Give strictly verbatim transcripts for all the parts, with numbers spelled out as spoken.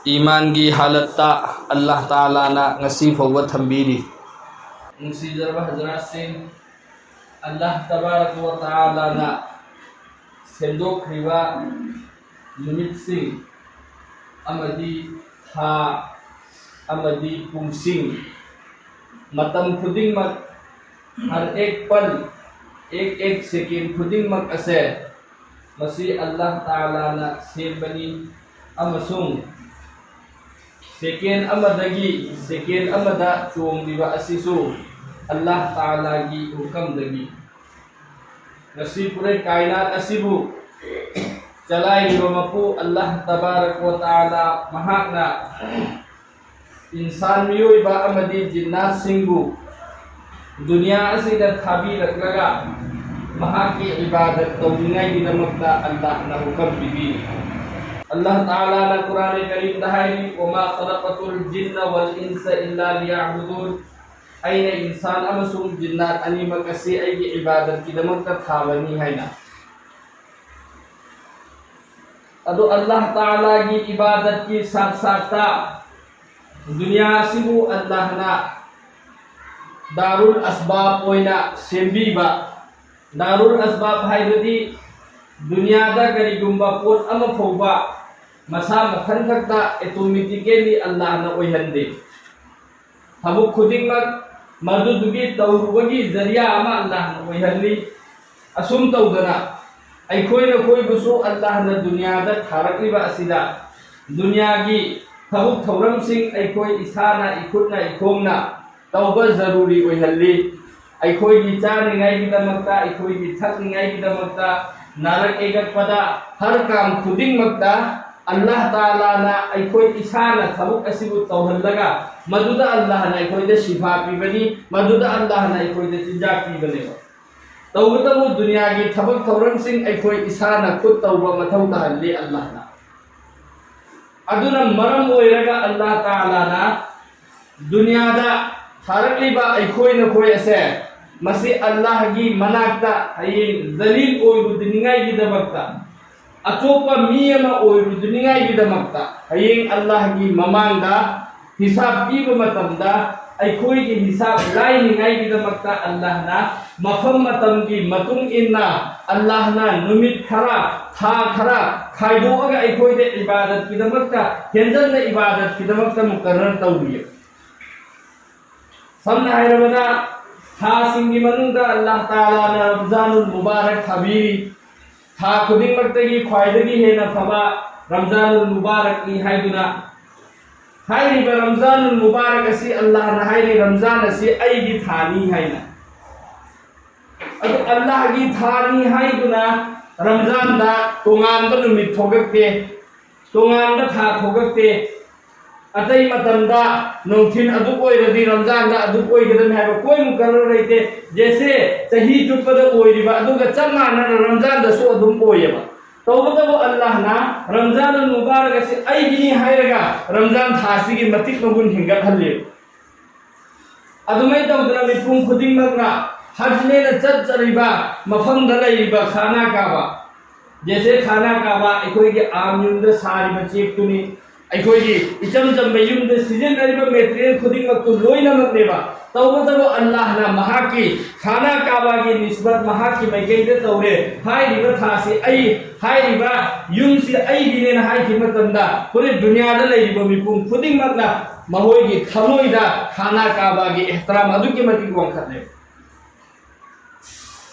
ꯏꯃꯥꯟꯒꯤ ꯍꯥꯂꯠꯇ ꯑꯜꯂꯥꯍ ꯇꯥꯂꯥꯅ ꯉꯁꯤ ꯐꯥꯎꯕ ꯊꯝꯕꯤꯔꯤ꯫ ꯅꯨꯡꯁꯤꯖꯔꯕ ꯍꯖꯔꯥꯠꯁꯤꯡ, ꯑꯜꯂꯥꯍ ꯇꯕꯥꯔꯛ ꯋ ꯇꯥꯂꯥꯅ ꯁꯦꯝꯗꯣꯛꯈ꯭ꯔꯤꯕ ꯅꯨꯃꯤꯠꯁꯤꯡ ꯑꯃꯗꯤ ꯊꯥ ꯑꯃꯗꯤ ꯄꯨꯡꯁꯤꯡ, ꯃꯇꯝ ꯈꯨꯗꯤꯡꯃꯛ, ꯍꯔ ꯑꯦꯛ ꯄꯜ, ꯑꯦꯛ ꯑꯦꯛ ꯁꯦꯀꯦꯟ ꯈꯨꯗꯤꯡꯃꯛ ꯑꯁꯦ ꯃꯁꯤ ꯑꯜꯂꯥꯍ ꯇꯥꯂꯥꯅ ꯁꯦꯝꯕꯅꯤ ꯑꯃꯁꯨꯡ ꯁꯦꯀꯦꯟ ꯑꯃꯗꯒꯤ ꯁꯦꯀꯦꯟ ꯑꯃꯗ ꯆꯣꯡꯂꯤꯕ ꯑꯁꯤꯁꯨ ꯑꯜꯂꯥꯍ ꯇꯥꯂꯥꯒꯤ ꯍꯨꯀꯝꯗꯒꯤ꯫ ꯉꯁꯤ ꯄꯨꯔꯦ ꯀꯥꯏꯅꯥꯠ ꯑꯁꯤꯕꯨ ꯆꯂꯥꯏꯔꯤꯕ ꯃꯄꯨ ꯑꯜꯂꯥꯍ ꯇꯕꯥꯔꯛ ꯋ ꯇꯥꯂꯥ ꯃꯍꯥꯛꯅ ꯏꯟꯁꯥꯟ ꯃꯤꯑꯣꯏꯕ ꯑꯃꯗꯤ ꯖꯤꯟꯅꯥꯠꯁꯤꯡꯕꯨ ꯗꯨꯅꯤꯌꯥ ꯑꯁꯤꯗ ꯊꯥꯕꯤꯔꯛꯂꯒ ꯃꯍꯥꯛꯀꯤ ꯏꯕꯥꯗꯠ ꯇꯧꯅꯤꯡꯉꯥꯏꯒꯤꯗꯃꯛꯇ ꯑꯜꯂꯥꯍꯅ ꯍꯨꯀꯝ ꯄꯤꯕꯤ꯫ ꯑꯜꯂꯥꯍ ꯇꯥꯂꯥꯅ ꯀꯨꯔꯥꯟ ꯀꯔꯤꯝꯗ ꯍꯥꯏꯔꯤ, "ꯋꯃꯥ ꯈꯂꯛꯇꯨꯜ ꯖꯤꯟꯅ ꯋꯜ ꯏꯟꯁ ꯏꯜꯂꯥ ꯂꯤꯌꯥꯕꯨꯗꯨꯟ"꯫ ꯑꯩꯅ ꯏꯟꯁꯥꯟ ꯑꯃꯁꯨꯡ ꯖꯤꯟꯅꯥꯠ ꯑꯅꯤꯃꯛ ꯑꯁꯤ ꯑꯩꯒꯤ ꯏꯕꯥꯗꯠꯀꯤꯗꯃꯛꯇ ꯊꯥꯕꯅꯤ ꯍꯥꯏꯅ꯫ ꯑꯗꯨ ꯑꯜꯂꯥꯍ ꯇꯥꯂꯥꯒꯤ ꯏꯕꯥꯗꯠꯀꯤ ꯁꯥꯠ ꯁꯥꯠꯇ ꯗꯨꯅꯤꯌꯥ ꯑꯁꯤꯕꯨ ꯑꯜꯂꯥꯍꯅ ꯗꯥꯔꯨꯜ ꯑꯁꯕꯥꯕ ꯑꯣꯏꯅ ꯁꯦꯝꯕꯤꯕ꯫ ꯗꯥꯔꯨꯜ ꯑꯁꯕꯥꯕ ꯍꯥꯏꯕꯗꯤ ꯗꯨꯅꯤꯌꯥꯗ ꯀꯔꯤꯒꯨꯝꯕ ꯄꯣꯠ ꯑꯃ ꯐꯥꯎꯕ ꯃꯁꯥ ꯃꯊꯟ ꯈꯛꯇ ꯑꯦꯇꯣꯃꯦꯇꯤꯀꯦꯂꯤ ꯑꯜꯂꯥꯍꯅ ꯑꯣꯏꯍꯟꯗꯦ꯫ ꯊꯕꯛ ꯈꯨꯗꯤꯡꯃꯛ ꯃꯗꯨꯗꯨꯒꯤ ꯇꯧꯔꯨꯕꯒꯤ ꯖꯔꯤꯌꯥ ꯑꯃ ꯑꯜꯂꯥꯍꯅ ꯑꯣꯏꯍꯜꯂꯤ꯫ ꯑꯁꯨꯝ ꯇꯧꯗꯅ ꯑꯩꯈꯣꯏꯅ ꯑꯩꯈꯣꯏꯕꯨꯁꯨ ꯑꯜꯂꯥꯍꯅ ꯗꯨꯅꯤꯌꯥꯗ ꯊꯥꯔꯛꯂꯤꯕ ꯑꯁꯤꯗ ꯗꯨꯅꯤꯌꯥꯒꯤ ꯊꯕꯛ ꯊꯧꯔꯝꯁꯤꯡ ꯑꯩꯈꯣꯏ ꯏꯁꯥꯅ ꯏꯈꯨꯠꯅ ꯏꯈꯣꯡꯅ ꯇꯧꯕ ꯖꯔꯨꯔꯤ ꯑꯣꯏꯍꯜꯂꯤ꯫ ꯑꯩꯈꯣꯏꯒꯤ ꯆꯥꯅꯤꯡꯉꯥꯏꯒꯤꯗꯃꯛꯇ, ꯑꯩꯈꯣꯏꯒꯤ ꯊꯛꯅꯤꯡꯉꯥꯏꯒꯤꯗꯃꯛꯇ, ꯅꯥꯔꯛ ꯌꯦꯛꯂꯛꯄꯗ, ꯍꯔ ꯀꯥꯝ ꯈꯨꯗꯤꯡꯃꯛꯇ ꯑꯜꯂꯥꯍ ꯇꯥꯂꯥꯅ ꯑꯩꯈꯣꯏ ꯏꯁꯥꯅ ꯊꯕꯛ ꯑꯁꯤꯕꯨ ꯇꯧꯍꯜꯂꯒ ꯃꯗꯨꯗ ꯑꯜꯂꯥꯍꯅ ꯑꯩꯈꯣꯏꯗ ꯁꯤꯐꯥ ꯄꯤꯕꯅꯤ, ꯃꯗꯨꯗ ꯑꯜꯂꯥꯍꯅ ꯑꯩꯈꯣꯏꯗ ꯆꯤꯟꯖꯥꯛ ꯄꯤꯕꯅꯦꯕ꯫ ꯇꯧꯕꯇꯕꯨ ꯗꯨꯅꯤꯌꯥꯒꯤ ꯊꯕꯛ ꯊꯧꯔꯝꯁꯤꯡ ꯑꯩꯈꯣꯏ ꯏꯁꯥꯅ ꯈꯨꯠ ꯇꯧꯕ ꯃꯊꯧ ꯇꯥꯍꯜꯂꯤ ꯑꯜꯂꯥꯍꯅ꯫ ꯑꯗꯨꯅ ꯃꯔꯝ ꯑꯣꯏꯔꯒ ꯑꯜꯂꯥꯍ ꯇꯥꯂꯥꯅ ꯗꯨꯅꯤꯌꯥꯗ ꯊꯥꯔꯛꯂꯤꯕ ꯑꯩꯈꯣꯏ ꯅꯈꯣꯏ ꯑꯁꯦ ꯃꯁꯤ ꯑꯜꯂꯥꯍꯒꯤ ꯃꯅꯥꯛꯇ ꯍꯌꯦꯡ ꯗꯂꯤꯜ ꯑꯣꯏꯔꯨꯗꯅꯤꯡꯉꯥꯏꯒꯤꯗꯃꯛꯇ ꯑꯆꯣꯞꯄ ꯃꯤ ꯑꯃ ꯑꯣꯏꯔꯨꯗꯅꯤꯡꯉꯥꯏꯒꯤꯗꯃꯛꯇ, ꯍꯌꯦꯡ ꯑꯜꯂꯥꯍꯒꯤ ꯃꯃꯥꯡꯗ ꯍꯤꯁꯥꯕ ꯄꯤꯕ ꯃꯇꯝꯗ ꯑꯩꯈꯣꯏꯒꯤ ꯍꯤꯁꯥꯕ ꯂꯥꯏꯅꯤꯡꯉꯥꯏꯒꯤꯗꯃꯛꯇ ꯑꯜꯂꯥꯍꯅ ꯃꯐꯝ ꯃꯇꯝꯒꯤ ꯃꯇꯨꯡ ꯏꯟꯅ ꯑꯜꯂꯥꯍꯅ ꯅꯨꯃꯤꯠ ꯈꯔ, ꯊꯥ ꯈꯔ ꯈꯥꯏꯗꯣꯛꯑꯒ ꯑꯩꯈꯣꯏꯗ ꯏꯕꯥꯗꯠꯀꯤꯗꯃꯛꯇ, ꯍꯦꯟꯖꯟꯅ ꯏꯕꯥꯗꯠꯀꯤꯗꯃꯛꯇ ꯃꯨꯀꯔꯔ ꯇꯧꯔꯤ꯫ ꯁꯝꯅ ꯍꯥꯏꯔꯕꯗ, ꯊꯥꯁꯤꯡꯒꯤ ꯃꯅꯨꯡꯗ ꯑꯜꯂꯥꯍ ꯇꯥꯂꯥꯅ ꯔꯝꯖꯥꯅꯨꯜ ꯃꯨꯕꯥꯔꯛ ꯊꯥꯕꯤꯔꯤ꯫ ꯊꯥ ꯈꯨꯗꯤꯡꯃꯛꯇꯒꯤ ꯈ꯭ꯋꯥꯏꯗꯒꯤ ꯍꯦꯟꯅ ꯐꯕ ꯔꯝꯖꯥꯅꯨꯜ ꯃꯨꯕꯥꯔꯛꯅꯤ ꯍꯥꯏꯗꯨꯅ, ꯍꯥꯏꯔꯤꯕ ꯔꯝꯖꯥꯅꯨꯜ ꯃꯨꯕꯥꯔꯛ ꯑꯁꯤ ꯑꯜꯂꯥꯍꯅ ꯍꯥꯏꯔꯤ, ꯔꯝꯖꯥꯟ ꯑꯁꯤ ꯑꯩꯒꯤ ꯊꯥꯅꯤ ꯍꯥꯏꯅ꯫ ꯑꯗꯨ ꯑꯜꯂꯥꯍꯒꯤ ꯊꯥꯅꯤ ꯍꯥꯏꯗꯨꯅ ꯔꯝꯖꯥꯟꯗ ꯇꯣꯉꯥꯟꯕ ꯅꯨꯃꯤꯠ ꯊꯣꯛꯂꯛꯇꯦ, ꯇꯣꯉꯥꯟꯕ ꯊꯥ ꯊꯣꯛꯂꯛꯇꯦ꯫ ꯑꯇꯩ ꯃꯇꯝꯗ ꯅꯨꯡꯊꯤꯜ ꯑꯗꯨ ꯑꯣꯏꯔꯗꯤ ꯔꯝꯖꯥꯟꯗ ꯑꯗꯨ ꯑꯣꯏꯒꯗꯕꯅꯤ ꯍꯥꯏꯕ ꯀꯣꯏ ꯃꯨꯀꯔꯔ ꯂꯩꯇꯦ꯫ ꯖꯦꯁꯦ ꯆꯍꯤ ꯆꯨꯞꯄꯗ ꯑꯣꯏꯔꯤꯕ ꯑꯗꯨꯒ ꯆꯞ ꯃꯥꯟꯅꯅ ꯔꯝꯖꯥꯟꯗꯁꯨ ꯑꯗꯨꯝ ꯑꯣꯏꯌꯦꯕ꯫ ꯇꯧꯕꯇꯕꯨ ꯑꯜꯂꯥꯍꯅ ꯔꯝꯖꯥꯅꯨꯜ ꯃꯨꯕꯥꯔꯛ ꯑꯁꯤ ꯑꯩꯒꯤꯅꯤ ꯍꯥꯏꯔꯒ ꯔꯝꯖꯥꯟ ꯊꯥꯁꯤꯒꯤ ꯃꯇꯤꯛ ꯃꯒꯨꯟ ꯍꯦꯟꯒꯠꯍꯜꯂꯦꯕ꯫ ꯑꯗꯨꯃꯥꯏꯅ ꯇꯧꯗꯅ ꯃꯤꯄꯨꯝ ꯈꯨꯗꯤꯡꯃꯛꯅ ꯍꯖꯅꯦꯅ ꯆꯠꯆꯔꯤꯕ ꯃꯐꯝꯗ ꯂꯩꯔꯤꯕ ꯈꯥꯅꯥ ꯀꯥꯕ, ꯖꯦꯁꯦ ꯈꯥꯅꯥ ꯀꯥꯕ ꯑꯩꯈꯣꯏꯒꯤ ꯑꯥꯝ ꯌꯨꯝꯗ ꯁꯥꯔꯤꯕ ꯆꯦꯛꯇꯨꯅꯤ, ꯑꯩꯈꯣꯏꯒꯤ ꯏꯆꯝ ꯆꯝꯕ ꯌꯨꯝꯗ ꯁꯤꯖꯤꯟꯅꯔꯤꯕ ꯃꯦꯇꯔꯤꯌꯦꯜ ꯈꯨꯗꯤꯡꯃꯛꯇꯨ ꯂꯣꯏꯅꯃꯛꯅꯦꯕ꯫ ꯇꯧꯕꯇꯕꯨ ꯑꯜꯂꯥꯍꯅ ꯃꯍꯥꯛꯀꯤ ꯈꯥꯅꯥ ꯀꯥꯕꯥꯒꯤ ꯅꯤꯁꯕꯠ ꯃꯍꯥꯛꯀꯤ ꯃꯥꯏꯀꯩꯗ ꯇꯧꯔꯦ꯫ ꯍꯥꯏꯔꯤꯕ ꯊꯥꯁꯤ ꯑꯩ, ꯍꯥꯏꯔꯤꯕ ꯌꯨꯝꯁꯤ ꯑꯩꯒꯤꯅꯦꯅ ꯍꯥꯏꯈꯤꯕ ꯃꯇꯝꯗ ꯍꯣꯔꯦꯟ ꯗꯨꯅꯤꯌꯥꯗ ꯂꯩꯔꯤꯕ ꯃꯤꯄꯨꯝ ꯈꯨꯗꯤꯡꯃꯛꯅ ꯃꯈꯣꯏꯒꯤ ꯊꯃꯣꯏꯗ ꯈꯥꯅꯥ ꯀꯥꯕꯥꯒꯤ ꯑꯦꯍꯇꯔꯥꯝ ꯑꯗꯨꯛꯀꯤ ꯃꯇꯤꯛ ꯋꯥꯡꯈꯠꯂꯦ꯫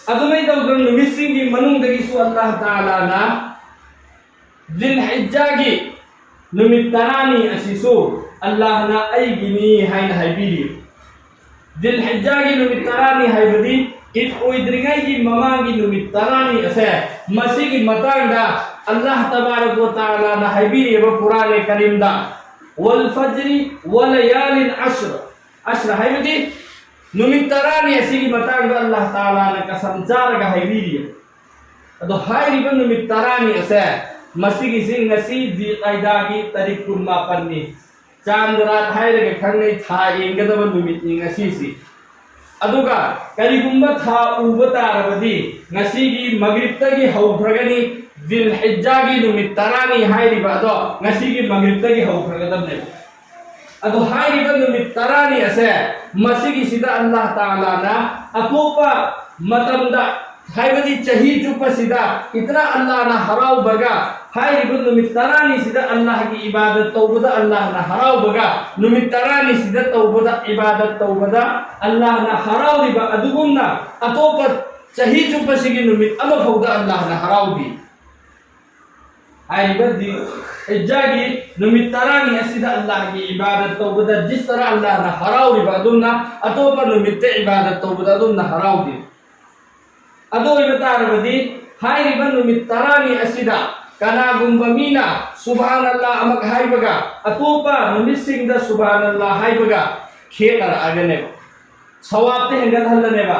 ꯑꯗꯨꯃꯥꯏꯅ ꯇꯧꯗꯅ ꯅꯨꯃꯤꯠꯁꯤꯡꯒꯤ ꯃꯅꯨꯡꯗꯒꯤꯁꯨ ꯑꯜꯂꯥꯍ ꯇꯥꯂꯥꯅ ꯖꯤꯜ ꯍꯤꯖꯥꯒꯤ ꯅꯨꯃꯤꯠ ꯇꯔꯥꯅꯤ ꯑꯁꯤꯁꯨ ꯑꯜꯂꯥꯍꯅ ꯑꯩꯒꯤꯅꯤ ꯍꯥꯏꯅ ꯍꯥꯏꯕꯤꯔꯤ꯫ ꯖꯤꯜ ꯍꯤꯖꯥꯒꯤ ꯅꯨꯃꯤꯠ ꯇꯔꯥꯅꯤ ꯍꯥꯏꯕꯗꯤ ꯏꯗ ꯑꯣꯏꯗ꯭ꯔꯤꯉꯩꯒꯤ ꯃꯃꯥꯡꯒꯤ ꯅꯨꯃꯤꯠ ꯇꯔꯥꯅꯤ ꯑꯁꯦ, ꯃꯁꯤꯒꯤ ꯃꯇꯥꯡꯗ ꯑꯜꯂꯥꯍ ꯇꯕꯥꯔꯛ ꯋ ꯇꯥꯂꯥꯅ ꯍꯥꯏꯕꯤꯔꯤꯕ ꯀꯨꯔꯥꯟ ꯀꯔꯤꯝꯗ, "ꯋꯜ ꯐꯖ꯭ꯔꯤ ꯋ ꯂꯌꯥꯂꯤꯟ ꯑꯁ꯭ꯔ", ꯑꯁ꯭ꯔ ꯍꯥꯏꯕꯗꯤ ꯅꯨꯃꯤꯠ ꯇꯔꯥꯅꯤ ꯑꯁꯤꯒꯤ ꯃꯇꯥꯡꯗ ꯑꯜꯂꯥꯍ ꯇꯥꯂꯥꯅ ꯀꯁꯝ ꯆꯥꯔꯒ ꯍꯥꯏꯕꯤꯔꯤ꯫ ꯑꯗꯣ ꯍꯥꯏꯔꯤꯕ ꯅꯨꯃꯤꯠ ꯇꯔꯥꯅꯤ ꯑꯁꯦ, ꯃꯁꯤꯒꯤꯁꯤ ꯉꯁꯤ ꯖꯤꯜ ꯀꯥꯏꯗꯥꯒꯤ ꯇꯥꯔꯤꯛ ꯀꯨꯟꯃꯥꯄꯟꯅꯤ, ꯆꯥꯟꯗ ꯔꯥꯠ ꯍꯥꯏꯔꯒ ꯈꯪꯅꯩ, ꯊꯥ ꯌꯦꯡꯒꯗꯕ ꯅꯨꯃꯤꯠꯅꯤ ꯉꯁꯤꯁꯤ꯫ ꯑꯗꯨꯒ ꯀꯔꯤꯒꯨꯝꯕ ꯊꯥ ꯎꯕ ꯇꯥꯔꯕꯗꯤ ꯉꯁꯤꯒꯤ ꯃꯒ꯭ꯔꯤꯕꯇꯒꯤ ꯍꯧꯈ꯭ꯔꯒꯅꯤ, ꯖꯤꯜ ꯍꯤꯖꯥꯒꯤ ꯅꯨꯃꯤꯠ ꯇꯔꯥꯅꯤ ꯍꯥꯏꯔꯤꯕ ꯑꯗꯣ ꯉꯁꯤꯒꯤ ꯃꯒ꯭ꯔꯤꯕꯇꯒꯤ ꯍꯧꯈ꯭ꯔꯒꯗꯕꯅꯦꯕ꯫ ꯑꯗꯣ ꯍꯥꯏꯔꯤꯕ ꯅꯨꯃꯤꯠ ꯇꯔꯥꯅꯤ ꯑꯁꯦ ꯃꯁꯤꯒꯤꯁꯤꯗ ꯑꯜꯂꯥꯍ ꯇꯥꯂꯥꯅ ꯑꯇꯣꯞꯄ ꯃꯇꯝꯗ, ꯍꯥꯏꯕꯗꯤ ꯆꯍꯤ ꯆꯨꯞꯄꯁꯤꯗ ꯏꯇꯅ ꯑꯜꯂꯥꯍꯅ ꯍꯔꯥꯎꯕꯒ, ꯍꯥꯏꯔꯤꯕ ꯅꯨꯃꯤꯠ ꯇꯔꯥꯅꯤꯁꯤꯗ ꯑꯜꯂꯥꯍꯒꯤ ꯏꯕꯥꯗꯠ ꯇꯧꯕꯗ ꯑꯜꯂꯥꯍꯅ ꯍꯔꯥꯎꯕꯒ, ꯅꯨꯃꯤꯠ ꯇꯔꯥꯅꯤꯁꯤꯗ ꯇꯧꯕꯗ, ꯏꯕꯥꯗꯠ ꯇꯧꯕꯗ ꯑꯜꯂꯥꯍꯅ ꯍꯔꯥꯎꯔꯤꯕ ꯑꯗꯨꯒꯨꯝꯅ ꯑꯇꯣꯞꯄ ꯆꯍꯤ ꯆꯨꯞꯄꯁꯤꯒꯤ ꯅꯨꯃꯤꯠ ꯑꯃꯐꯥꯎꯗ ꯑꯜꯂꯥꯍꯅ ꯍꯔꯥꯎꯗꯦ꯫ ꯍꯥꯏꯔꯤꯕ ꯖꯤꯜ ꯍꯤꯖꯥꯒꯤ ꯅꯨꯃꯤꯠ ꯇꯔꯥꯅꯤ ꯑꯁꯤꯗ ꯑꯜꯂꯥꯍꯒꯤ ꯏꯕꯥꯗꯠ ꯇꯧꯕꯗ ꯖꯤꯁ ꯇꯔꯥ ꯑꯜꯂꯥꯍꯅ ꯍꯔꯥꯎꯔꯤꯕ ꯑꯗꯨꯝꯅ ꯑꯇꯣꯞꯄ ꯅꯨꯃꯤꯠꯇ ꯏꯕꯥꯗꯠ ꯇꯧꯕꯗ ꯑꯗꯨꯝꯅ ꯍꯔꯥꯎꯗꯦ꯫ ꯑꯗꯨ ꯑꯣꯏꯕ ꯇꯥꯔꯕꯗꯤ ꯍꯥꯏꯔꯤꯕ ꯅꯨꯃꯤꯠ ꯇꯔꯥꯅꯤ ꯑꯁꯤꯗ ꯀꯅꯥꯒꯨꯝꯕ ꯃꯤꯅ ꯁꯨꯕꯍꯥꯟ ꯑꯜꯂꯥꯍ ꯑꯃꯛ ꯍꯥꯏꯕꯒ ꯑꯇꯣꯞꯄ ꯅꯨꯃꯤꯠꯁꯤꯡꯗ ꯁꯨꯕꯍꯥꯟ ꯑꯜꯂꯥꯍ ꯍꯥꯏꯕꯒ ꯈꯦꯠꯅꯔꯛꯑꯒꯅꯦꯕ, ꯁꯋꯥꯕꯇ ꯍꯦꯟꯒꯠꯍꯜꯂꯅꯦꯕ꯫